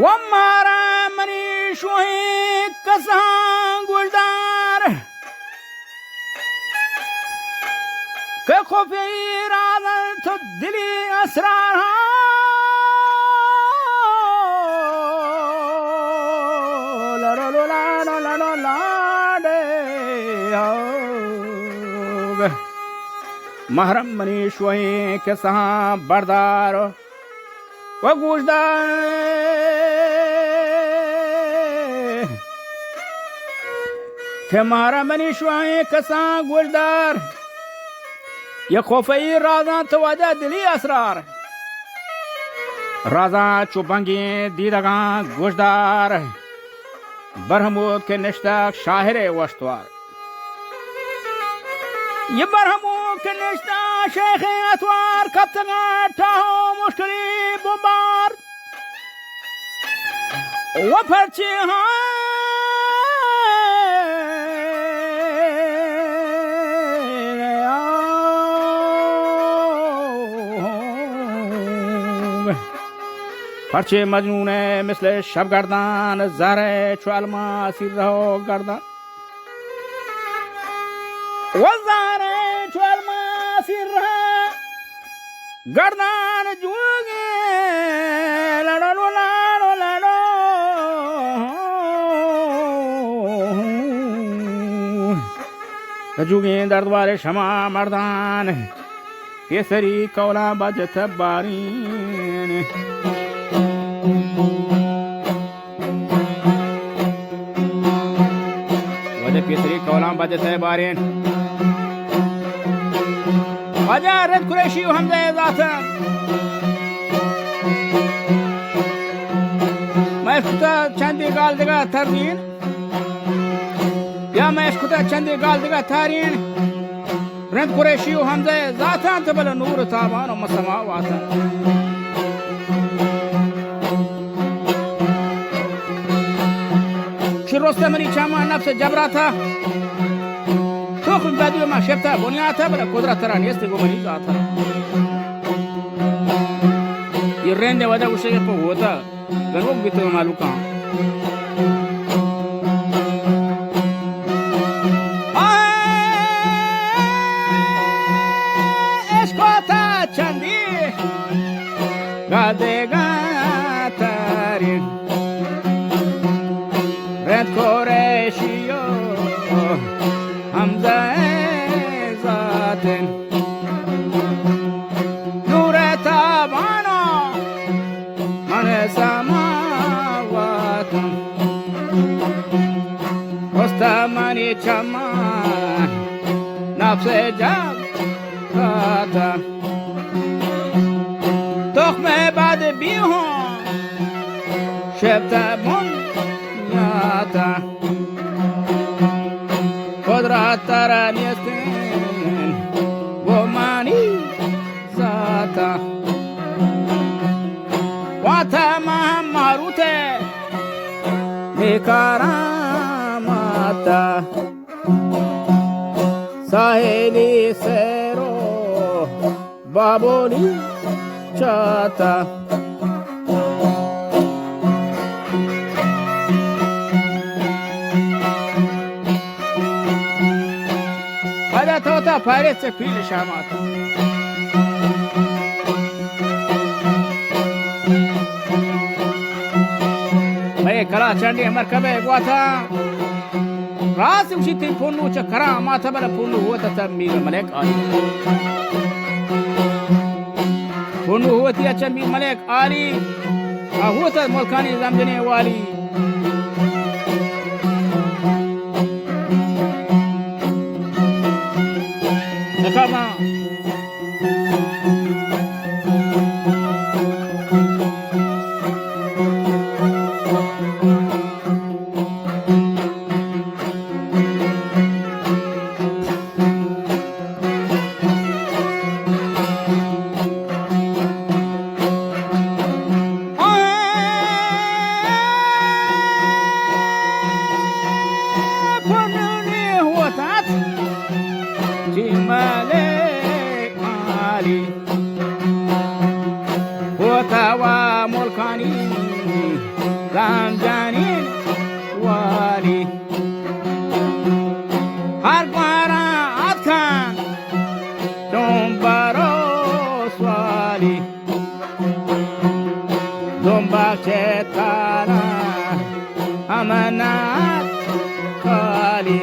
و مارا منی شوہیں کساں گوشدار، کہ خفی راز انت دلی اسرار۔ محرم منی شوہیں کساں بردار و گوشدار، کہ مارا منی شوہیں کساں گوشدار، یک خفی رازاں تو واجہ دلی اسرار۔ رازاں چو بنگیں دیدگاں گوشدار، برہمود کہ نشتگ شاعر وشتوار۔ یہ برہمو کہ نشتہ شیخ اتوار، کپتگاں ٹاہو مشکلی بمبار۔ و پرچے ہاں، پرچے مجنون مثل شب گردان، زہر چو الماسی رہو گردان۔ و زہر چو الماسی رہو گردان جوگیں لڑو لڑو لڑو۔ جوگیں دردوار شما مردان، پیسری کولاں بجت بارین۔ واجہ پیسری کولاں بجت بارین۔ واجہ رند قریشی و حمزہ ذاتن۔ مئے اشکتا چندی گال دگہ ترین۔ یا مئے اشکتا چندی گال دگہ ترین۔ رند قریشی و حمزہ ذاتاں تو بلے نور تابان و مسما واتاں۔ چہ رستہ منی چماں نفس جبراتا، تخم بدو ما شپتا بنیاتا، بلے قدرت ترا نیست گو منی ذاتا۔ یہ رند وجہ گوشے کہ پہ ہوتا گنوک بیتگ مالوکاں۔ آ، اشکوتا چندی گادگاں ترین، رند قریشی و حمزہ ذاتن۔ نور تابانا من سماواتم، است منی چمان نفس جان داتم۔ تخم بد بیہون شپت بنیاتم۔ قدرت ترا نیستین گو منی ذاتا۔ وانتا ماہ ماروت نیکاراماتا، ساحلی سیرو بابونی چاتا۔ پدا تو تا پارے چہ پیل شاماتا۔ مئے کلا چنڈے مرکبے گواتا۔ راست گوشی تئی پونو چہ کرا ماتا، بلے پونو ہوتا چہ میر ملک عالی۔ پونو ہوتی چہ میر ملک عالی، آ ہوتا ملکانی زمجنے والی۔ نکاما پنونی ہوتات چی ملک عالی، ہوتا وا ملکانی ہم جنین والی، ہر گوارا اتکن دنبا روسوالی، دنبا چتارا امنات کالی.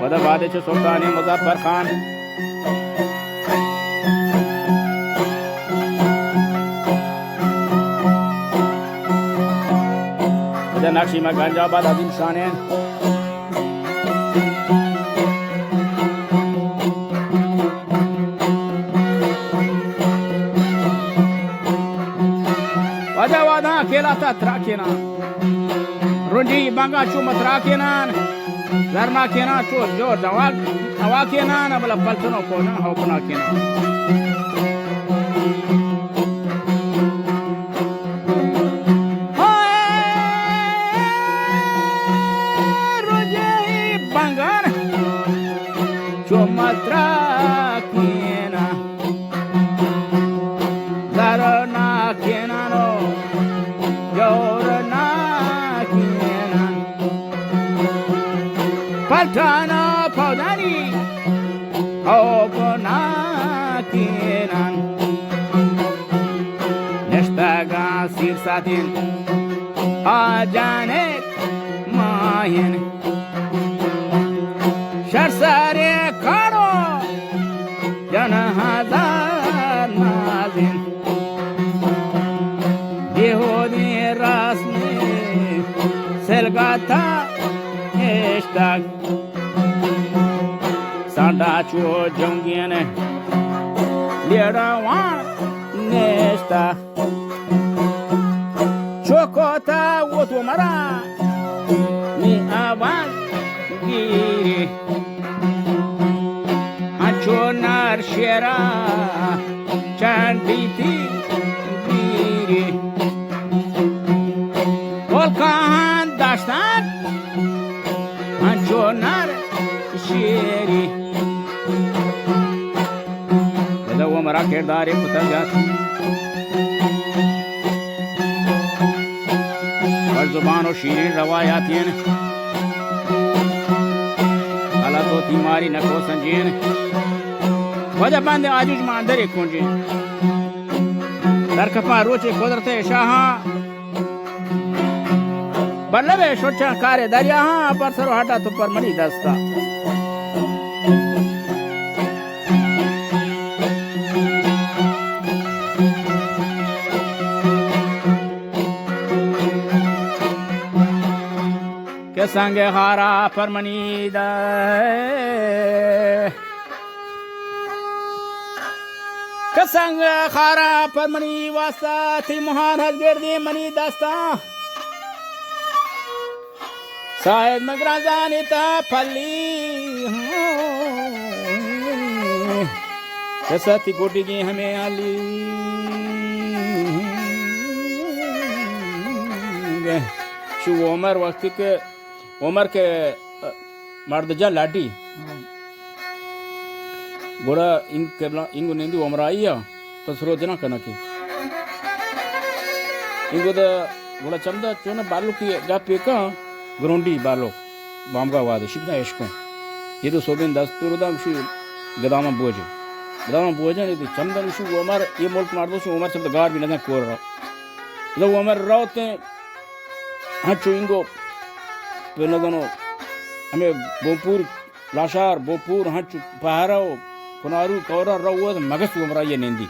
ودا بعد چو سلطان مظفر خان. ادا نقشی ما گنج آباد عظیم شانین. واجہ واداں کیلاتا تراکینان، رنجی بنگا چو متراکینان، زرماکینان چو جو جواک اواکینان، بلا پلتنو کونان ہوکناکینان. ہائے، رنجی بنگان چو متراکینان. زر ناکینان و جور ناکینان، پلٹان و پودانی ہوک ناکینان. نشتگان سیر ساتین آ جانک ماہین. شر سارے کانو جن ہزار نازین، بیہودی رسمی سلگتا نشتگ. سانڈا چو جنگین لیڑا وان نشتگ. چوکوتا وت عمرا نی آواز گیری، انچو نر شیرا چنڈیتی گیری. گلکان داشتن انچو نر شیری. پدا عمرا کردارے کتگ ات. خوش زبان و شیرین روایاتین، غلط و تیماری نکو سنجین. وجہ بند آجوج ماندر کنجین. در کپاں روچے قدرت شاہاں، بلب شچاں کار دریاہاں، پر سر و ہٹا تو پر منی دستا. کہ سنگ خارا پر منی دے، کہ سنگ خارا پر منی واسطہ، تئی مہان ہز گردی منی دستاں. ساید مگران زانی تا پلی، کسا تی گوٹی گی ہمیں آلی. شو عمر وقتی کہ عمر کہ مرد جان لاڈی. گڑا انگ قبلہ، انگو نندی عمرائی ءَ تو سرو دنا کنکی. انگو دا گڑا چمدا چون بالو کی گپ کن، گرونڈی بالو بامگا واد شبدا اشکون. یہ تو سوبین دستور دا شو گداما بوجے. گداما بوجے نے چمدا شو عمر، یہ ملک مردو شو عمر چمدا گار بھی نہ کور را. دا عمر روتے ہنچو انگو پہ نزانو ہمیں بومپور لاشار، بومپور، ہنچو پہرہ و کنارو کورا رو وت مگس عمرائی نندی.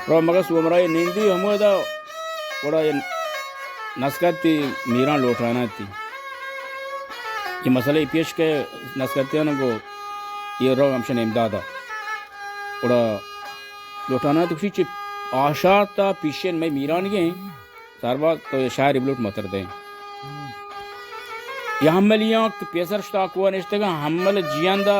رو مگس عمرائی نندی ہمودا گڑا یہ نسکتی میران لوٹانا تی. یہ مسئلہ پیش کہ نسکتیان گو یہ رو ہمشن امدادا. گڑا لوٹانا تی کسی چی آشار تا پیشین میں میران گئے. سرباز تو یہ شاعری بلوٹ متر دیں. یا حملیاں کہ پیسر شتا کو نشتگا حمل جیاندا،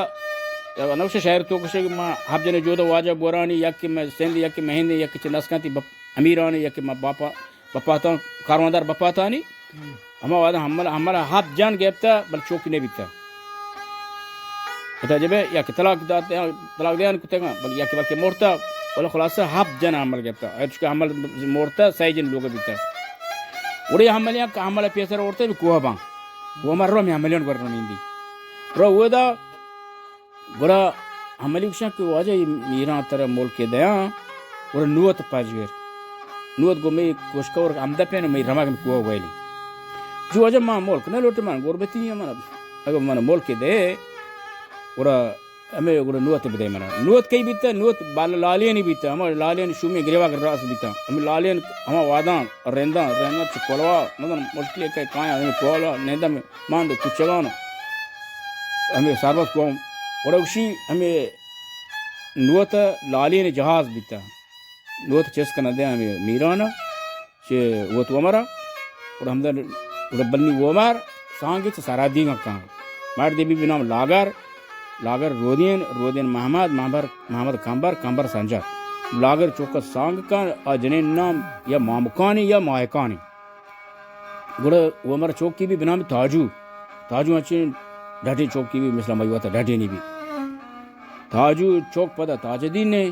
یا نوش شاعر تو کشے کہ ما حب جنے جودا واجہ بورانی، یا کہ میں سندھ، یا کہ میں ہند، یا کہ چہ نسکانتی بپ-، امیرانی، یا کہ ما باپا، بپاتان، کارواندار بپاتانی. ہما وعدہ حمل، حمل حب جان گپتا، بل چوکی نہ بیتا. بتا جبے یا کہ طلاق دات، طلاق دیان کتگا، بل یا کہ بلکہ مورتا، بل خلاصہ حب جن حمل گپتا. اے چکہ حمل مورتا، سہ جن لوگ بیتا. گڑا ہملیاں کہ ہمل پیسر اورتے بھی کوہ باں۔ وہ ہمار رو میں ہملیاں گور نندی۔ رو وہ دا گڑا ہملی گوشاں کہ واجہ اے میران ترا ملک دیاں، گڑا نوت پجویر۔ نوت گو میں کوشکور ہمدا پین میں رمگ میں کوہ ویلی۔ جو واجہ ما ملک نہ لوٹے، من غربتی ہاں، من اگر من ملک دے، گڑا ہمے گڑا نوت بدے منا۔ نوت کئی بیتا؟ نوت بال لالینی بیتا، ہما لالین شومی گریواگ راس بیتا۔ ہمے لالین ہما واداں رنداں، رنداں چہ کولوا، مزن مشکلے کئی کایاں، ہمے کولوا ننداں ماند کچگان، ہمے سربت قوم۔ گڑا گوشی ہمے نوت لالین جہاز بیتا۔ نوت چست کنندے ہمے میران چہ وت ومرا۔ گڑا ہمدا گڑا بلنی ومر سانگے چہ سرحدیگاں کاں۔ مردے بی بنام لاگر، لاگر رودین، رودین محمد، محمد، محمد کمبر، کمبر سنجر۔ لاگر چوکا سانگ کاں، آ جنین نام یا مامکانی یا ماہکانی۔ گڑا ومر چوکی بی بنام تاجو۔ تاجو انچیں ڈڈیں چوکی بی، مثل مئی وتا ڈڈینی بی۔ تاجو چوک پدا تاجدین نے۔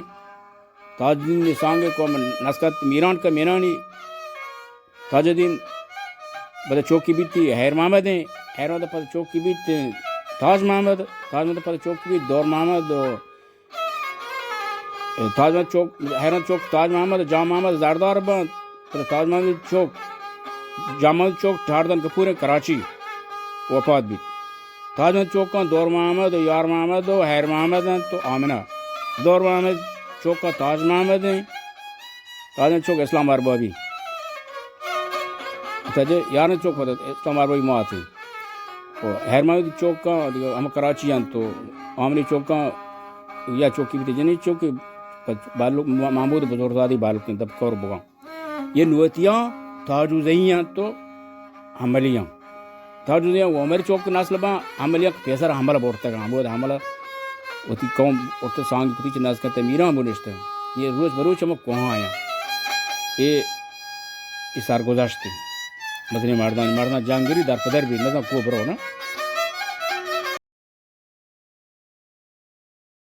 تاجدین سانگے کو من نسکت میران کا مینانی۔ تاجدین پدا چوکی بیتی حیر محمد ہیں۔ حیر محمد پدا چوکی بیت تاج محمد۔ تاج محمد پدا چوکی بیت دور محمد و تاج محمد چوک، حیر محمد چوک، تاج محمد، جام محمد زردار بند۔ پدا تاج محمد چوک، جام محمد چوک، ٹھاردن کپور ہیں کراچی وفات بیت۔ تاج محمد چوکاں دور محمد و یار محمد و حیر محمد انت و آمنہ۔ دور محمد چوکاں تاج محمد ہیں۔ تاج محمد چوک اسلام اربابی۔ تاج یار چوک پدا اسلام اربابی مات ہیں۔ و حیر محمد چوکاں دیگہ ہم کراچی انت و آمنی چوکاں یا چوکی بیتے جنی چوکی پچ-، بالو-، محمود بزرگزادی بالکن دب کور بگاں۔ یہ نوتیاں تاجوزہی انت و حملیاں۔ تاجوزہی عمر چوک نسل باں، حملیاں پیسر حمل بورتگ، حمود حمل وتی قوم ارت سانگ کتی چہ نزکت میران بنشتہ۔ یہ روچ بروچ ہم کوہاں آیاں۔ اے، اے سرگذشت۔ مزنی مردان، مردان جنگری در پدر بھی نزان کو برو نا۔